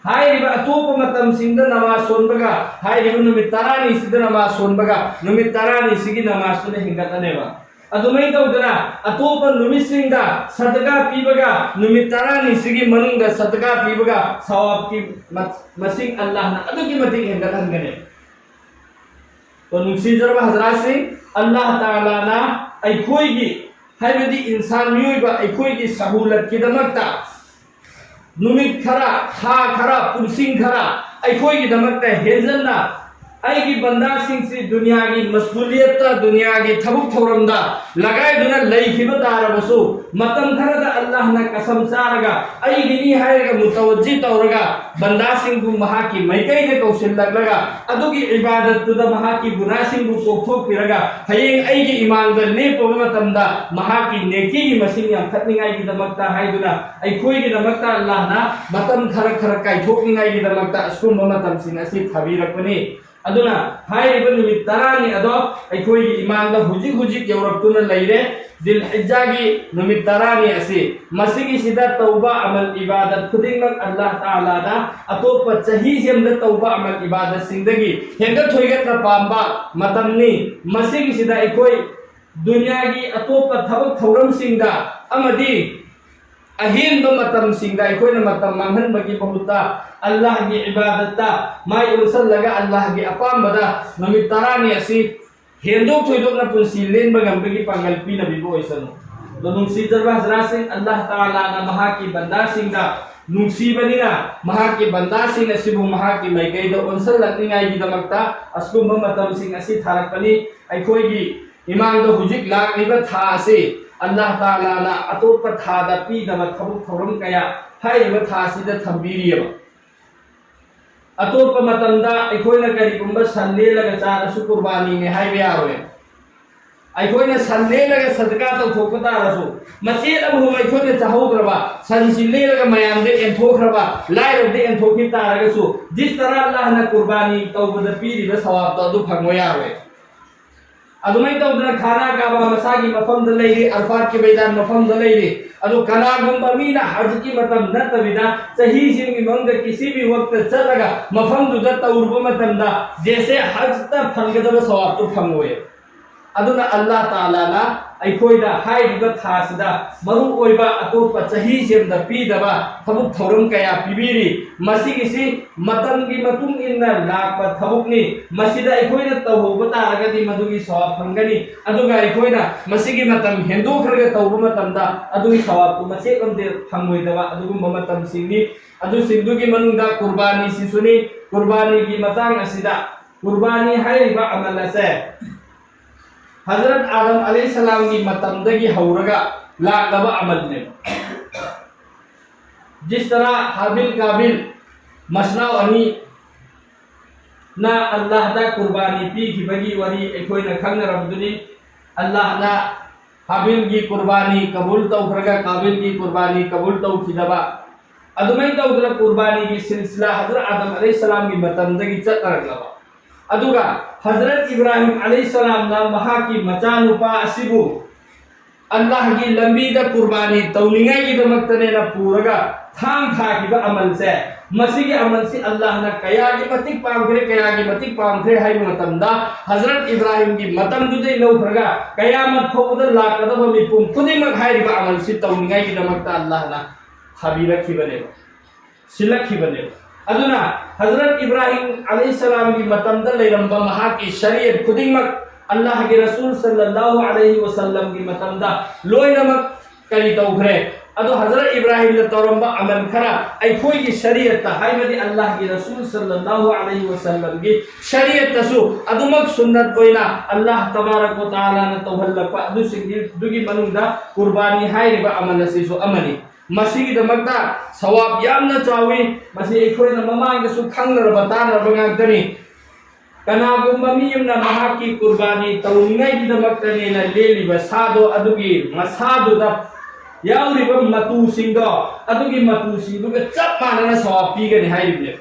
ꯍꯥꯏꯔꯤꯕ ꯑꯇꯣꯞꯄ ꯃꯇꯝꯁꯤꯡꯗ ꯅꯃꯥꯖ ꯁꯣꯟꯕꯒ ꯍꯥꯏꯔꯤꯕ ꯅꯨꯃꯤꯠ ꯇꯔꯥꯅꯤꯁꯤꯗ ꯅꯃꯥꯖ ꯁꯣꯟꯕꯒ ꯅꯨꯃꯤꯠ ꯇꯔꯥꯅꯤꯁꯤꯒꯤ ꯅꯃꯥꯖꯇꯨꯅ ꯍꯦꯟꯒꯠꯂꯅꯦꯕ꯫ ꯑꯗꯨꯃꯥꯏꯅ ꯇꯧꯗꯅ ꯑꯇꯣꯞꯄ ꯅꯨꯃꯤꯠꯁꯤꯡꯗ ꯁꯗꯒꯥ ꯄꯤꯕꯒ ꯅꯨꯃꯤꯠ ꯇꯔꯥꯅꯤꯁꯤꯒꯤ ꯃꯅꯨꯡꯗ ꯁꯗꯒꯥ ꯄꯤꯕꯒ ꯁꯋꯥꯕꯀꯤ ꯃ-, ꯃꯁꯤꯡ ꯑꯜꯂꯥꯍꯅ ꯑꯗꯨꯛꯀꯤ ꯃꯇꯤꯛ ꯍꯦꯟꯒꯠꯍꯟꯒꯅꯤ꯫ ꯇꯣ, ꯅꯨꯡꯁꯤꯖꯔꯕ ꯍꯖꯔꯥꯠꯁꯤꯡ, ꯑꯜꯂꯥꯍ ꯇꯥꯂꯥꯅ ꯑꯩꯈꯣꯏꯒꯤ, ꯍꯥꯏꯕꯗꯤ ꯏꯟꯁꯥꯟ ꯃꯤꯑꯣꯏꯕ ꯑꯩꯈꯣꯏꯒꯤ ꯁꯍꯨꯂꯠꯀꯤꯗꯃꯛꯇ ꯅꯨꯃꯤꯠ ꯈꯔ, ꯊꯥ ꯈꯔ, ꯄꯨꯡꯁꯤꯡ ꯈꯔ ꯑꯩꯈꯣꯏꯒꯤꯗꯃꯛꯇ ꯍꯦꯟꯖꯟꯅ ꯑꯩꯒꯤ ꯕꯟꯗꯥꯁꯤꯡꯁꯤ ꯗꯨꯅꯤꯌꯥꯒꯤ ꯃꯁꯨꯂꯤꯌꯠꯇ, ꯗꯨꯅꯤꯌꯥꯒꯤ ꯊꯕꯛ ꯊꯧꯔꯝꯗ ꯂꯒꯥꯏꯗꯨꯅ ꯂꯩꯈꯤꯕ ꯇꯥꯔꯕꯁꯨ, ꯃꯇꯝ ꯈꯔꯗ ꯑꯜꯂꯥꯍꯅ ꯀꯁꯝ ꯆꯥꯔꯒ ꯑꯩꯒꯤꯅꯤ ꯍꯥꯏꯔꯒ ꯃꯨꯇꯋꯖꯤ ꯇꯧꯔꯒ ꯕꯟꯗꯥꯁꯤꯡꯕꯨ ꯃꯍꯥꯛꯀꯤ ꯃꯥꯏꯀꯩꯗ ꯀꯧꯁꯤꯜꯂꯛꯂꯒ ꯑꯗꯨꯒꯤ ꯏꯕꯥꯗꯠꯇꯨꯗ ꯃꯍꯥꯛꯀꯤ ꯒꯨꯅꯥꯁꯤꯡꯕꯨ ꯀꯣꯛꯊꯣꯛꯄꯤꯔꯒ ꯍꯌꯦꯡ ꯑꯩꯒꯤ ꯏꯃꯥꯡꯗ ꯂꯦꯞꯄꯕ ꯃꯇꯝꯗ ꯃꯍꯥꯛꯀꯤ ꯅꯦꯀꯤꯒꯤ ꯃꯁꯤꯡ ꯌꯥꯝꯈꯠꯅꯤꯡꯉꯥꯏꯒꯤꯗꯃꯛꯇ ꯍꯥꯏꯗꯨꯅ ꯑꯩꯈꯣꯏꯒꯤꯗꯃꯛꯇ ꯑꯜꯂꯥꯍꯅ ꯃꯇꯝ ꯈꯔ ꯈꯔ ꯀꯥꯏꯊꯣꯛꯅꯤꯡꯉꯥꯏꯒꯤꯗꯃꯛꯇ ꯑꯁꯤꯒꯨꯝꯕ ꯃꯇꯝꯁꯤꯡ ꯑꯁꯤ ꯊꯥꯕꯤꯔꯛꯄꯅꯤ꯫ ꯑꯗꯨꯅ ꯍꯥꯏꯔꯤꯕ ꯅꯨꯃꯤꯠ ꯇꯔꯥꯅꯤ ꯑꯗꯣ ꯑꯩꯈꯣꯏꯒꯤ ꯏꯃꯥꯡꯗ ꯍꯧꯖꯤꯛ ꯍꯧꯖꯤꯛ ꯌꯧꯔꯛꯇꯨꯅ ꯂꯩꯔꯦ꯫ ꯖꯤꯜ ꯍꯤꯖꯥꯒꯤ ꯅꯨꯃꯤꯠ ꯇꯔꯥꯅꯤ ꯑꯁꯤ, ꯃꯁꯤꯒꯤꯁꯤꯗ ꯇꯧꯕ ꯑꯃꯜ ꯏꯕꯥꯗꯠ ꯈꯨꯗꯤꯡꯃꯛ ꯑꯜꯂꯥꯍ ꯇꯥꯂꯥꯗ ꯑꯇꯣꯞꯄ ꯆꯍꯤ ꯁꯦꯝꯗ ꯇꯧꯕ ꯑꯃꯜ ꯏꯕꯥꯗꯠꯁꯤꯡꯗꯒꯤ ꯍꯦꯟꯒꯠ ꯊꯣꯏꯒꯠꯅ ꯄꯥꯝꯕ ꯃꯇꯝꯅꯤ꯫ ꯃꯁꯤꯒꯤꯁꯤꯗ ꯑꯩꯈꯣꯏ ꯗꯨꯅꯤꯌꯥꯒꯤ ꯑꯇꯣꯞꯄ ꯊꯕꯛ ꯊꯧꯔꯝꯁꯤꯡꯗ ꯑꯃꯗꯤ ꯑꯍꯦꯟꯕ ꯃꯇꯝꯁꯤꯡꯗ ꯑꯩꯈꯣꯏꯅ ꯃꯇꯝ ꯃꯥꯡꯍꯟꯕꯒꯤ ꯃꯍꯨꯠꯇ ꯑꯜꯂꯥꯍꯒꯤ ꯏꯕꯥꯗꯠꯇ ꯃꯥꯏ ꯑꯣꯟꯁꯤꯜꯂꯒ ꯑꯜꯂꯥꯍꯒꯤ ꯑꯄꯥꯝꯕꯗ ꯅꯨꯃꯤꯠ ꯇꯔꯥꯅꯤ ꯑꯁꯤ ꯍꯦꯟꯗꯣꯛ ꯊꯣꯏꯗꯣꯛꯅ ꯄꯨꯟꯁꯤ ꯂꯦꯟꯕ ꯉꯝꯕꯒꯤ ꯄꯥꯡꯒꯜ ꯄꯤꯅꯕꯤꯕ ꯑꯣꯏꯁꯅꯨ꯫ ꯑꯗꯣ ꯅꯨꯡꯁꯤꯖꯔꯕ ꯍꯖꯔꯥꯠꯁꯤꯡ, ꯑꯜꯂꯥꯍ ꯇꯥꯂꯥꯅ ꯃꯍꯥꯛꯀꯤ ꯕꯟꯗꯥꯁꯤꯡꯗ ꯅꯨꯡꯁꯤꯕꯅꯤꯅ ꯃꯍꯥꯛꯀꯤ ꯕꯟꯗꯥꯁꯤꯡ ꯑꯁꯤꯕꯨ ꯃꯍꯥꯛꯀꯤ ꯃꯥꯏꯀꯩꯗ ꯑꯣꯟꯁꯤꯜꯂꯛꯅꯤꯉꯥꯏꯒꯤꯗꯃꯛꯇ ꯑꯁꯤꯒꯨꯝꯕ ꯃꯇꯝꯁꯤꯡ ꯑꯁꯤ ꯊꯥꯔꯛꯄꯅꯤ꯫ ꯑꯩꯈꯣꯏꯒꯤ ꯏꯃꯥꯡꯗ ꯍꯧꯖꯤꯛ ꯂꯥꯛꯂꯤꯕ ꯊꯥ ꯑꯁꯤ ꯑꯜꯂꯥꯍ ꯇꯥꯂꯥꯅ ꯑꯇꯣꯞꯄ ꯊꯥꯗ ꯄꯤꯗꯕ ꯊꯕꯛ ꯊꯧꯔꯝ ꯀꯌꯥ ꯍꯥꯏꯔꯤꯕ ꯊꯥ ꯑꯁꯤꯗ ꯊꯝꯕꯤꯔꯤꯑꯕ꯫ ꯑꯇꯣꯞꯄ ꯃꯇꯝꯗ ꯑꯩꯈꯣꯏꯅ ꯀꯔꯤꯒꯨꯝꯕ ꯁꯟ ꯂꯦꯜꯂꯒ ꯆꯥꯔꯁꯨ ꯀꯨꯔꯕꯥꯅꯤꯅꯦ ꯍꯥꯏꯕ ꯌꯥꯔꯣꯏ꯫ ꯑꯩꯈꯣꯏꯅ ꯁꯟ ꯂꯦꯜꯂꯒ ꯁꯗꯀꯥ ꯇꯧꯊꯣꯛꯄ ꯇꯥꯔꯁꯨ, ꯃꯆꯦꯠ ꯑꯃꯐꯥꯎ ꯑꯩꯈꯣꯏꯅ ꯆꯥꯍꯧꯗ꯭ꯔꯕ, ꯁꯟꯁꯤ ꯂꯦꯜꯂꯒ ꯃꯌꯥꯝꯗ ꯌꯦꯟꯊꯣꯛꯈ꯭ꯔꯕ, ꯂꯥꯏꯔꯕꯗ ꯌꯦꯟꯊꯣꯛꯈꯤ ꯇꯥꯔꯒꯁꯨ, ꯖꯤꯁ ꯇꯔꯥ ꯑꯜꯂꯥꯍꯅ ꯀꯨꯔꯕꯥꯅꯤ ꯇꯧꯕꯗ ꯄꯤꯔꯤꯕ ꯁꯋꯥꯕꯇꯣ ꯑꯗꯨ ꯐꯪꯕ ꯌꯥꯔꯣꯏ꯫ ꯑꯗꯨꯃꯥꯏꯅ ꯇꯧꯗꯅ ꯈꯥꯅꯥ ꯀꯥꯕꯥ ꯃꯁꯥꯒꯤ ꯃꯐꯝꯗ ꯂꯩꯔꯤ, ꯑꯔꯐꯥꯠꯀꯤ ꯃꯩꯗꯥꯟ ꯃꯐꯝꯗ ꯂꯩꯔꯤ꯫ ꯑꯗꯨ ꯀꯅꯥꯒꯨꯝꯕ ꯃꯤꯅ ꯍꯖꯀꯤ ꯃꯇꯝ ꯅꯠꯇꯕꯤꯗ ꯆꯍꯤꯁꯤꯡꯒꯤ ꯃꯅꯨꯡꯗ ꯀꯤꯁꯤ ꯚꯤ ꯋꯛꯇ ꯆꯠꯂꯒ ꯃꯐꯝꯗꯨꯗ ꯇꯧꯔꯨꯕ ꯃꯇꯝꯗ ꯖꯦꯁꯦ ꯍꯖꯇ ꯐꯪꯒꯗꯕ ꯁꯋꯥꯕꯇꯨ ꯐꯪꯉꯣꯏ꯫ ꯑꯗꯨꯅ ꯑꯜꯂꯥꯍ ꯇꯥꯂꯥꯅ ꯑꯩꯈꯣꯏꯗ ꯍꯥꯏꯔꯤꯕ ꯊꯥꯁꯤꯗ ꯃꯔꯨ ꯑꯣꯏꯕ ꯑꯇꯣꯞꯄ ꯆꯍꯤꯁꯤꯡꯗ ꯄꯤꯗꯕ ꯊꯕꯛ ꯊꯧꯔꯝ ꯀꯌꯥ ꯄꯤꯕꯤꯔꯤ꯫ ꯃꯁꯤꯒꯤꯁꯤ ꯃꯇꯝꯒꯤ ꯃꯇꯨꯡ ꯏꯟꯅ ꯂꯥꯛꯄ ꯊꯕꯛꯅꯤ꯫ ꯃꯁꯤꯗ ꯑꯩꯈꯣꯏꯅ ꯇꯧꯍꯧꯕ ꯇꯥꯔꯒꯗꯤ ꯃꯗꯨꯒꯤ ꯁꯋꯥꯕ ꯐꯪꯒꯅꯤ꯫ ꯑꯗꯨꯒ ꯑꯩꯈꯣꯏꯅ ꯃꯁꯤꯒꯤ ꯃꯇꯝ ꯍꯦꯟꯗꯣꯛꯈ꯭ꯔꯒ ꯇꯧꯕ ꯃꯇꯝꯗ ꯑꯗꯨꯒꯤ ꯁꯋꯥꯕꯇꯨ ꯃꯆꯦꯠ ꯑꯃꯗꯤ ꯐꯪꯂꯣꯏꯗꯕ ꯑꯗꯨꯒꯨꯝꯕ ꯃꯇꯝꯁꯤꯡꯅꯤ꯫ ꯑꯗꯨꯁꯤꯡꯗꯨꯒꯤ ꯃꯅꯨꯡꯗ ꯀꯨꯔꯕꯥꯅꯤꯁꯤꯁꯨꯅꯤ꯫ ꯀꯨꯔꯕꯥꯅꯤꯒꯤ ꯃꯇꯥꯡ ꯑꯁꯤꯗ, ꯀꯨꯔꯕꯥꯅꯤ ꯍꯥꯏꯔꯤꯕ ꯑꯃꯜ ꯑꯁꯦ ꯍꯖꯔꯠ ꯑꯥꯗꯝ ꯑꯂꯩꯍꯤꯁꯁꯂꯥꯝꯒꯤ ꯃꯇꯝꯗꯒꯤ ꯍꯧꯔꯒ ꯂꯥꯛꯂꯕ ꯑꯃꯜꯅꯦꯕ꯫ ꯖꯤꯁ ꯇꯔꯥ ꯍꯥꯕꯤꯜ ꯀꯥꯕꯤꯜ ꯃꯁꯅꯥꯎ ꯑꯅꯤꯅ ꯑꯜꯂꯥꯍꯗ ꯀꯨꯔꯕꯥꯅꯤ ꯄꯤꯈꯤꯕꯒꯤ ꯋꯥꯔꯤ ꯑꯩꯈꯣꯏꯅ ꯈꯪꯅꯔꯕꯗꯨꯅꯤ꯫ ꯑꯜꯂꯥꯍꯅ ꯍꯥꯕꯤꯜꯒꯤ ꯀꯨꯔꯕꯥꯅꯤ ꯀꯕꯨꯜ ꯇꯧꯈ꯭ꯔꯒ ꯀꯥꯕꯤꯜꯒꯤ ꯀꯨꯔꯕꯥꯅꯤ ꯀꯕꯨꯜ ꯇꯧꯈꯤꯗꯕ, ꯑꯗꯨꯃꯥꯏꯅ ꯇꯧꯗꯅ ꯀꯨꯔꯕꯥꯅꯤꯒꯤ ꯁꯤꯜꯁꯤꯂꯥ ꯍꯖꯔꯠ ꯑꯥꯗꯝ ꯑꯂꯩꯍꯤꯁꯁꯂꯥꯝꯒꯤ ꯃꯇꯝꯗꯒꯤ ꯆꯠꯅꯔꯛꯂꯕ꯫ ꯑꯗꯨꯒ ꯍꯖꯔꯠ ꯏꯕ꯭ꯔꯥꯍꯤꯝ ꯑꯂꯩꯍꯤꯁꯁꯂꯥꯝꯅ ꯃꯍꯥꯛꯀꯤ ꯃꯆꯥꯅꯨꯄꯥ ꯑꯁꯤꯕꯨ ꯑꯜꯂꯥꯍꯒꯤ ꯂꯝꯕꯤꯗ ꯀꯨꯔꯕꯥꯅꯤ ꯇꯧꯅꯤꯡꯉꯥꯏꯒꯤꯗꯃꯛꯇꯅꯦꯅ ꯄꯨꯔꯒ ꯊꯥꯡ ꯊꯥꯈꯤꯕ ꯑꯃꯜꯁꯦ, ꯃꯁꯤꯒꯤ ꯑꯃꯜꯁꯤ ꯑꯜꯂꯥꯍꯅ ꯀꯌꯥꯒꯤ ꯃꯇꯤꯛ ꯄꯥꯝꯈ꯭ꯔꯦ, ꯀꯌꯥꯒꯤ ꯃꯇꯤꯛ ꯄꯥꯝꯈ꯭ꯔꯦ ꯍꯥꯏꯕ ꯃꯇꯝꯗ, ꯍꯖꯔꯠ ꯏꯕ꯭ꯔꯥꯍꯤꯝꯒꯤ ꯃꯇꯝꯗꯨꯗꯩ ꯂꯧꯈ꯭ꯔꯒ ꯀꯌꯥꯃꯠ ꯐꯥꯎꯕꯗ ꯂꯥꯛꯀꯗꯕ ꯃꯤꯄꯨꯝ ꯈꯨꯗꯤꯡꯃꯛ ꯍꯥꯏꯔꯤꯕ ꯑꯃꯜꯁꯤ ꯇꯧꯅꯤꯡꯉꯥꯏꯒꯤꯗꯃꯛꯇ ꯑꯜꯂꯥꯍꯅ ꯊꯥꯕꯤꯔꯛꯈꯤꯕꯅꯦꯕ, ꯁꯤꯜꯂꯛꯈꯤꯕꯅꯦꯕ꯫ ꯑꯗꯨꯅ ꯍꯖꯔꯠ ꯏꯕ꯭ꯔꯥꯍꯤꯝ ꯑꯂꯩꯍꯤꯁꯁꯂꯥꯝꯒꯤ ꯃꯇꯝꯗ ꯂꯩꯔꯝꯕ ꯃꯍꯥꯛꯀꯤ ꯁꯔꯤꯌꯠ ꯈꯨꯗꯤꯡꯃꯛ ꯑꯜꯂꯥꯍꯒꯤ ꯔꯁꯨꯜ ꯁꯜꯂꯜꯂꯥꯍꯨ ꯑꯂꯩꯍꯤ ꯋꯁꯜꯂꯝꯒꯤ ꯃꯇꯝꯗ ꯂꯣꯏꯅꯃꯛ ꯀꯔꯤ ꯇꯧꯈ꯭ꯔꯦ? ꯑꯗꯣ ꯍꯖꯔꯠ ꯏꯕ꯭ꯔꯥꯍꯤꯝꯅ ꯇꯧꯔꯝꯕ ꯑꯃꯜ ꯈꯔ ꯑꯩꯈꯣꯏꯒꯤ ꯁꯔꯤꯌꯠꯇ, ꯍꯥꯏꯕꯗꯤ ꯑꯜꯂꯥꯍꯒꯤ ꯔꯁꯨꯜ ꯁꯜꯂꯜꯂꯥꯍꯨ ꯑꯂꯩꯍꯤ ꯋꯁꯜꯂꯝꯒꯤ ꯁꯔꯤꯌꯠꯇꯁꯨ ꯑꯗꯨꯃꯛ ꯁꯨꯟꯅꯠ ꯑꯣꯏꯅ ꯑꯜꯂꯥꯍ ꯇꯕꯥꯔꯛ ꯋ ꯇꯥꯂꯥꯅ ꯇꯧꯍꯜꯂꯛꯄ ꯑꯗꯨꯁꯤꯡꯗꯨꯒꯤ ꯃꯅꯨꯡꯗ ꯀꯨꯔꯕꯥꯅꯤ ꯍꯥꯏꯔꯤꯕ ꯑꯃꯜ ꯑꯁꯤꯁꯨ ꯑꯃꯅꯤ꯫ ꯃꯁꯤꯒꯤꯗꯃꯛꯇ ꯁꯋꯥꯕ ꯌꯥꯝꯅ ꯆꯥꯎꯏ꯫ ꯃꯁꯤ ꯑꯩꯈꯣꯏꯅ ꯃꯃꯥꯡꯗꯁꯨ ꯈꯪꯅꯔꯕ ꯇꯥꯅꯔꯕ ꯉꯥꯛꯇꯅꯤ꯫ ꯀꯅꯥꯒꯨꯝꯕ ꯃꯤ ꯑꯃꯅ ꯃꯍꯥꯛꯀꯤ ꯀꯨꯔꯕꯥꯅꯤ ꯇꯧꯅꯤꯡꯉꯥꯏꯒꯤꯗꯃꯛꯇꯅꯦꯅ ꯂꯦꯜꯂꯤꯕ ꯁꯥꯗꯣ, ꯑꯗꯨꯒꯤ ꯃꯁꯥꯗꯨꯗ ꯌꯥꯎꯔꯤꯕ ꯃꯇꯨꯁꯤꯡꯗꯣ, ꯑꯗꯨꯒꯤ ꯃꯇꯨꯁꯤꯡꯗꯨꯒ ꯆꯞ ꯃꯥꯟꯅꯅ ꯁꯋꯥꯕ ꯄꯤꯒꯅꯤ ꯍꯥꯏꯔꯤꯕꯅꯦ꯫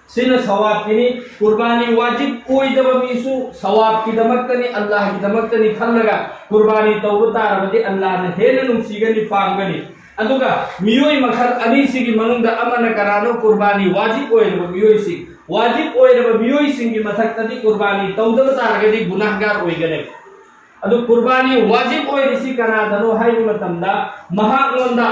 ꯁꯤꯅ ꯁꯋꯥꯕꯀꯤꯅꯤ꯫ ꯀꯨꯔꯕꯥꯅꯤ ꯋꯥꯖꯤꯕ ꯑꯣꯏꯗꯕ ꯃꯤꯁꯨ ꯁꯋꯥꯕꯀꯤꯗꯃꯛꯇꯅꯤ, ꯑꯜꯂꯥꯍꯒꯤꯗꯃꯛꯇꯅꯤ ꯈꯜꯂꯒ ꯀꯨꯔꯕꯥꯅꯤ ꯇꯧꯕ ꯇꯥꯔꯕꯗꯤ ꯑꯜꯂꯥꯍꯅ ꯍꯦꯟꯅ ꯅꯨꯡꯁꯤꯒꯅꯤ, ꯄꯥꯝꯒꯅꯤ꯫ ꯑꯗꯨꯒ ꯃꯤꯑꯣꯏ ꯃꯈꯜ ꯑꯅꯤꯁꯤꯒꯤ ꯃꯅꯨꯡꯗ ꯑꯃꯅ ꯀꯅꯥꯅꯣ? ꯀꯨꯔꯕꯥꯅꯤ ꯋꯥꯖꯤꯕ ꯑꯣꯏꯔꯕ ꯃꯤꯑꯣꯏꯁꯤꯡ꯫ ꯋꯥꯖꯤꯕ ꯑꯣꯏꯔꯕ ꯃꯤꯑꯣꯏꯁꯤꯡꯒꯤ ꯃꯊꯛꯇꯗꯤ ꯀꯨꯔꯕꯥꯅꯤ ꯇꯧꯗꯕ ꯇꯥꯔꯒꯗꯤ ꯒꯨꯅꯥꯍꯒꯥꯔ ꯑꯣꯏꯒꯅꯤ꯫ ꯑꯗꯨ ꯀꯨꯔꯕꯥꯅꯤ ꯋꯥꯖꯤꯕ ꯑꯣꯏꯔꯤꯁꯤ ꯀꯅꯥꯗꯅꯣ ꯍꯥꯏꯕ ꯃꯇꯝꯗ, ꯃꯍꯥꯛꯉꯣꯟꯗ